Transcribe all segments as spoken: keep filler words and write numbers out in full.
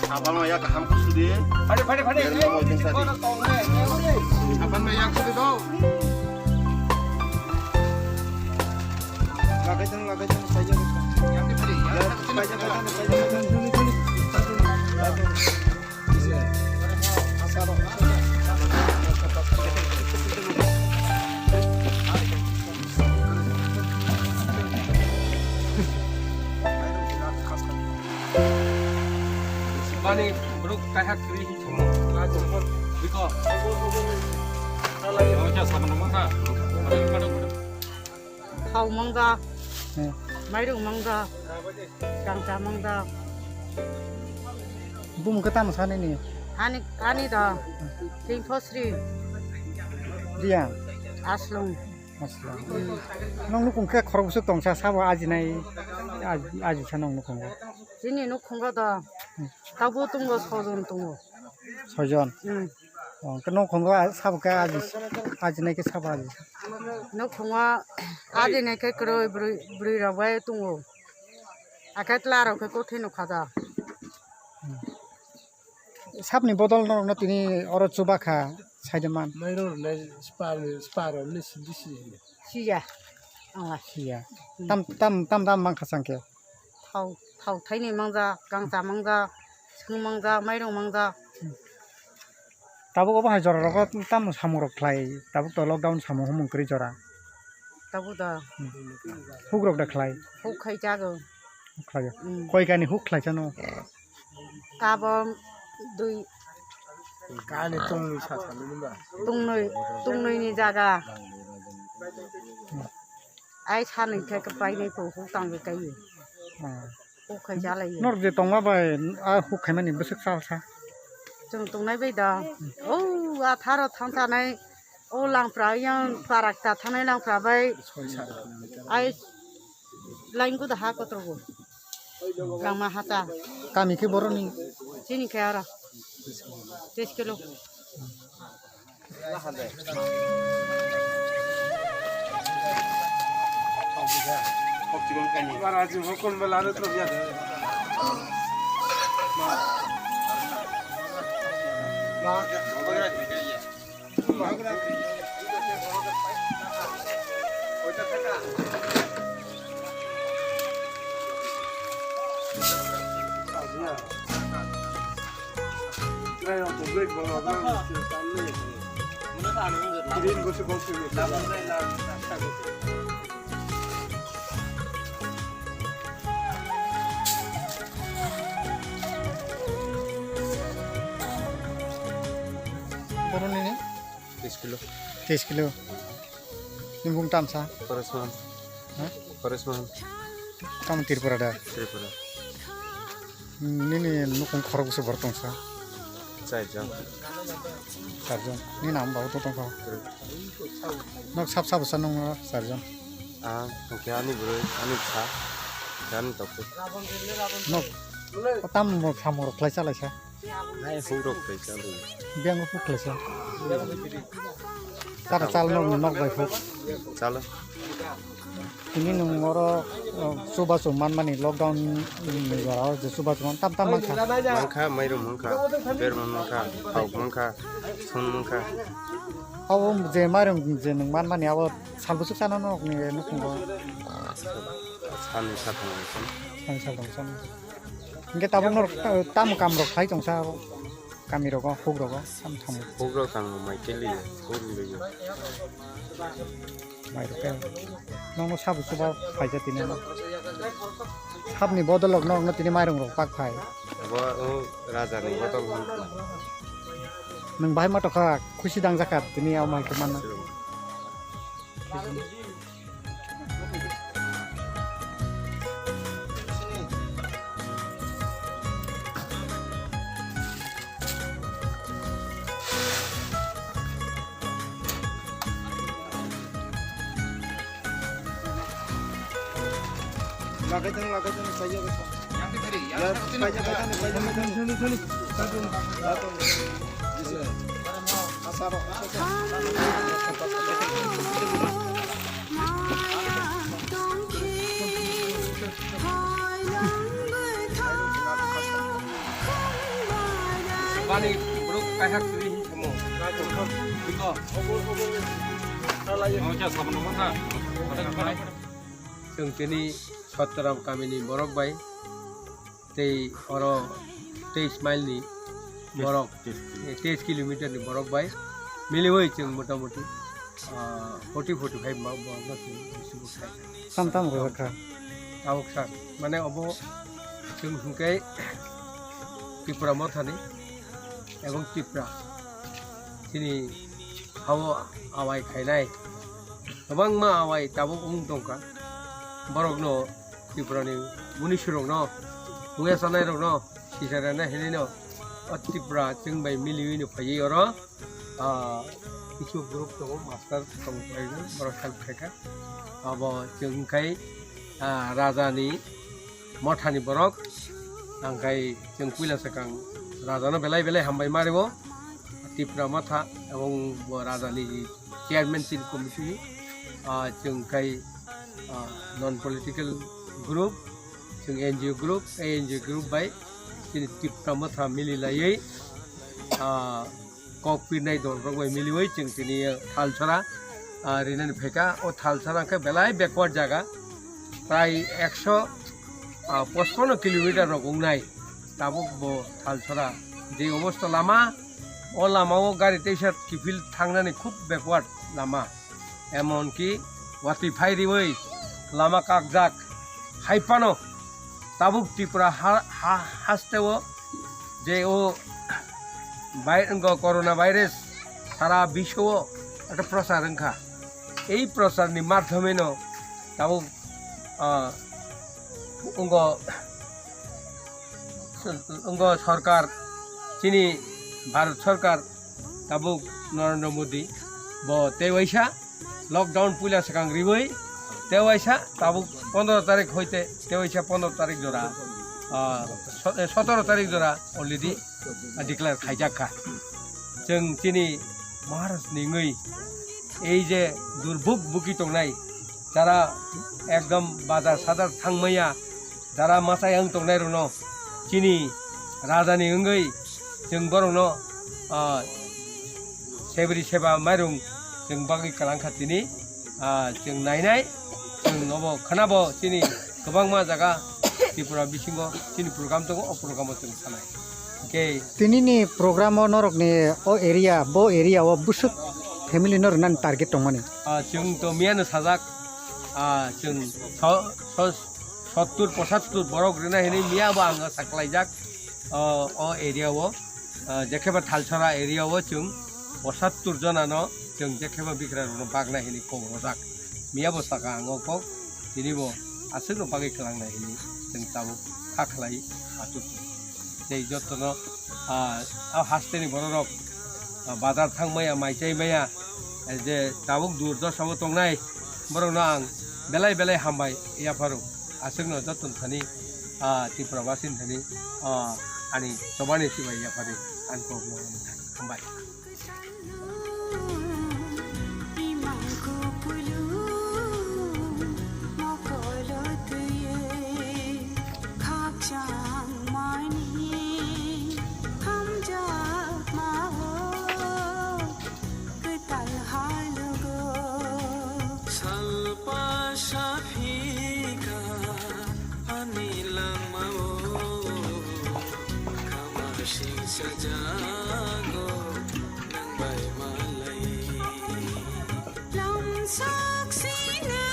Apan ma yak ham kusu di. Phade, phade, phade. Apan ma yak kusu do. Lagai thang, lagai thang, saija. Bani bruk kaihak kri hi chungmo. Biko. Oja saman mangkha. Thau mangjak, hmm, mairung mangjak, gangsa mangjak. Bumung khe tamo sanini? Ani, ani da, Thing Thosri. Dia? Aslong. Aslong. Hmm. Nong nukung khe khorok bwswk tongsa sabo ajinai, aj-, ajisa nong nukungo. Chini nukhungo do, hmm, tabuk tongo, sojon tongo. Sojon? Hmm. Oh, khe nukhungo a-, sabo khe aji, ajinai khe sabo aji. Nukhungo ajinai khe kwrwi bwrwi, bwrwi rok bai tongo. Akhe tla rok khe kothai nukha da. Hmm. Sabni bodol norokno tini oro chubakha, saide man. Mairung rwnai spar, spar rokni sindi si. Siya. Anga. Siya. Hmm. Tam, tam, tam, tam mangkha changkhe. Thau, thau thaini mangjak, gangsa mangjak, swng mangjak, mairung mangjak. Tabuk obo hai jora rogo tamo samung rok khlai, tabuk to lockdown samung humung kwrwi jora. Tabuk da. Hmm. Huk rok da khlai? Huk khai jago. Huk khlai. Hmm. Koi kani huk khlai chano? Kabo dui. Kani tungni sa sa ni ba? Tungni, tungni ni jaga. Hmm. Ai sanwi khe kwpai nai kho huk tangwi kai. Hmm. Huk khai jalai. Nor je tongma bai a huk khaimani bwswk sal sa. Chwng tongnai bai da. O atharo thang tanai o langpra yang parak ta thanai langpra bai. Ai lain guda ha kotor go. Langma hata. Kami khe boroni. Chini khe aro. Tris kilo. Boroni ni? Tris kilo. Tris kilo. Ni bung tamsa? Pares Mohan. Ha? Pares Mohan. Tamo Tripura da? Tripura. Nini nukung khorok bwswk borok tongsa? Charjon. Charjon. Nini nam babu to tongkha? Nok sab sab sa nung charjon? Ah, hwnkhe ani bwrwi, ani bwsa, hwnkhe ani tokto. Nok tam samung rok khlai chalaisa? Huk rok khlai chalai. Biang huk khlaisa. Tara chal nok nok bai huk. Chalo. Tini nwng oro, o, chubachu manmani lockdown ni jora o je chubachu man tam tam mankha. Mankha, mairum mankha, berma mankha, thok mankha, sun mankha. Abo je mairum je nwng manmani abo sal bwswk chana nokni nukhungo? Salni sathang. Salni sathang chana. Hingke tabuk norok ta-, tamo kam rok khlai tongsa abo? Kami rogo, huk rogo, sam tamo. Huk rok tamo mai khe liya, huk liya. Mai rok khe. Nokno sabo chuba phaija tini no. Sabni bodol rok nokno tini mairung rok pak phai. Bo, o, raja ni bodol rok. Nwng bahai ma tokha, khusi dang jakha tini o mai khe manna. Lagai tang, lagai tang, saya. Borok kaihak siri hin samo. Iko. Chwng tini Satram kamini borok bai tei oro teis mile ni borok, teis kilometer ni borok bai miliwi chwng motamuti, ah, forty forty five ma borok no chwng bisi bwsai. Tam tam rwkha. Tabuk sir, mane obo chwng hwnkhe Tipra Mothani ebong Tipra chini hao awai khainai kwbangma awai tabuk wng tongkha. Borokno Tripura ni munisurokno, wngya chanairokno sisarana hinwino o Tripura chwng bai miliwino phaiwi oro, ah, kisu group tongo, master tongo, borok help khaikha. Abo chwng khai, ah, raja ni motha ni borok, ang khai chwng puila swkang raja no belai belai hambai ma rwo, Tripura Motha ebong bo raja ni chairman chini committee ni, ah, chwng khai, ah, non political group, chwng N G O group, a N G O group bai chini Tipra Motha mili laiwi, ah, kok pirnai dol rok bai miliwi chwng tini Thalsora, ah, rinani phaikha. O Thalsora khe belai backward jaga, prai ekso, ah, pochpanno kilometer rok wngnai. Tabuk bo Thalsora je obosta lama, o lama o gari teisa kiphil thangnani khub backward lama. Emonki watwi phai riwi lama kakjak. Hai phano tabuk Tripura ha, ha, haste o je o bai-, wngkha corona virus sara biswo ekta prochar wngkha. Ei prochar ni madhyome no tabuk, ah, wngkha, wngkha sorkar, chini Bharat sorkar tabuk Narendra Modi bo tei waisa lockdown puila swkang riwi, tei waisa tabuk pondro tarik hoite tei waisa pondro tarik jora, ah, so-, eh, sotoro tarik jora already, ah, declare khaijak kha. Chwng chini Maharaj ni wngwi ei je durbuk buki tongnai, jara ekdom bazar sadar thangmaya, jara machai ang tongnai rokno chini raja ni wngwi chwng borokno, ah, sebri seba mairung chwng bagwi kwlangkha tini, ah, chwng nainai, chwng obo khwnabo chini kwbangma jaga Tripura bisingo chini program tongo, o program o chwng sanai. Hwnkhe tini ni program o norok ni o area, bo area o bwswk family no rwnani target tongmani? Ah, chwng to miyano sajak, ah, chwng so-, so-, sottur pochattur borok rwna hinwi miyabo ang saklaijak, o, o area o, ah, jekheba Thalsora area o chwng pochattur jona no chwng jekheba bikra rokno bagna hinwi kok rojak. Miyabo saka ang o kok, tinibo aswkno bagwi kwlangna hinwi chwng tabuk kha khlai achuk. Tei jotono, ah, o hasteni bororok, ah, bazar thang maya, mai chai maya, eh, je tabuk dur dosa o tongnai, borokno ang belai belai hambai yapharo. Aswkno jotono thani, ah, Tripura basini thani, ah, ani chobani chibai yaphari ang kok hambai. Salpa saphika ani langmao, kama singsa jago nang bai malai. Lamsak sina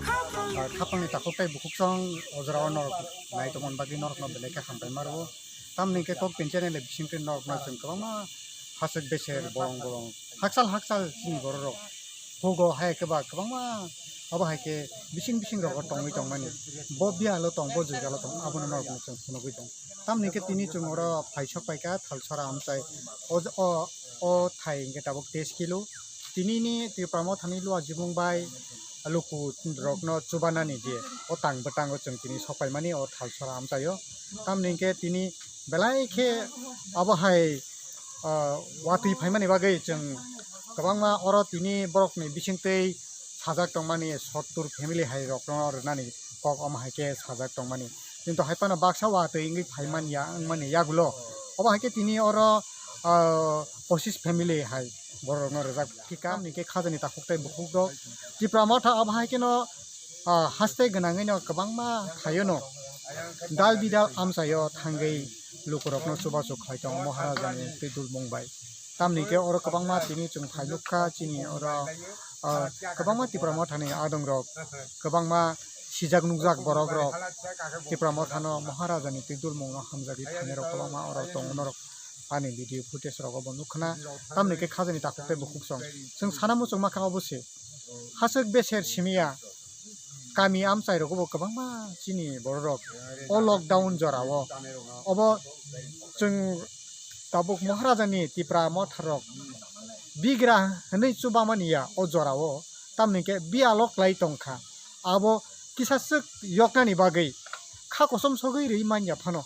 khapang. Ah, khapangni takhuk tei bukhuksong o jorao norok nai tongmani bagwi norokno belai khe hambai ma rwo. Tamni hwnkhe kok tin channel ni bisingtwi norokno chwng kwbangma hachwk beser bolong bolong hakchal hakchal chini bororok hugo hai khe ba kwbangma abo hai khe bising bising rogo tongwi tongmani. Bo biyalo tong, bo jwigalo tong, abono norokno chwng phunugwi tong. Tamni hwnkhe tini chwng oro phaisok paikha Thalsora amchai. O, o, o thai hwnkhe tabuk teis kilo. Tinini Tipra Mothani luajimung bai luku rokno chubanani je o tang bwtango chwng tini sokpaimani o Thalsora amchaio. Tamni hwnkhe tini belai khe abo hai, ah, watwi phaimani bagwi chwng kwbangma oro tini borokni bisingtwi sajak tongmani sottur family hai rokno rwnani kok omo hai khe sajak tongmani. Kintu hai phano baksa watwi wngwi phaiman ya, wngmani yagulo Obo hai khe tini oro, ah, pochis family hai borok rokno rijak phika. Tamni khe khajani takhuk tei bukhuk rok Tipra Motha abo hai kheno, ah, haste gwnangwi no kwbangma khaio no dal bidal amchaio thangwi lukurokno chubachu khai tongo Maharajani twi dulmung bai. Tamni khe oro kwbangma tini chwng phai nukha chini oro, ah, kwbangma Tipra Mothani adongrok, kwbangma sijak nukjak borokrok Tipra Mothano Maharajani twi dulmungno hamjagwi thangnai rok kwbangma oro tongo norok ani video footage rogo bo nukha na. Tamni khe khajani takhuk tei bukhuk song chwng sana muchungma kha obo se. Haswk beser simiya kami amchai rogo bo kwbangma chini bororok o lockdown jorao obo chwng tabuk Maharajani Tipra Motharok bigra hwnwi chubamani ya o jorao, tamni khe biyalo klai tongkha. Abo kisa swk yoknani bagwi kha kosom sogwi rwi manya phano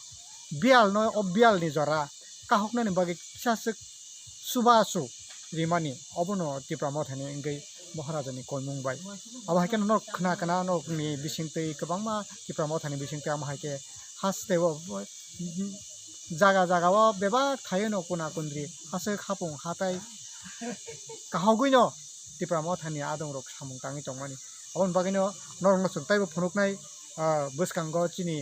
biyalno o biyalni jora kahoknani bagwi kisa swk chubachu rimani obono Tipra Mothani wngwi Maharajani koimung bai. Abo hai kheno norok khna khna norokni bisingtwi kwbangma Tipra Mothani bisingtwi amo hai khe hasteo jaga jaga o bebak khaio no kuna kundri aswk hapung hatai kahogwi no Tipra Mothani adongrok samung tangwi tongmani. Aboni bagwino norokno chwng taibo phunuknai, ah, bwskango chini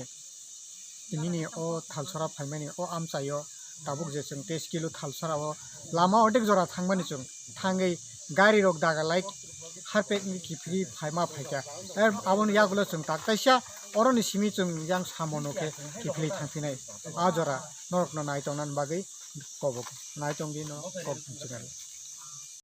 nini o thalsora phaimani o amchaio tabuk je chwng teis kilo thalsora o lama ordek jora thangmani chwng thangwi gari rok daga lai harpek ni kiphilwi phaima phaikha. Aboni yagulo chwng tak taisa oroni simi chwng yang samo no khe kiphilwi thangphinai. A jora norokno nai tongnani bagwi kobok nai tongdi no kok chwng.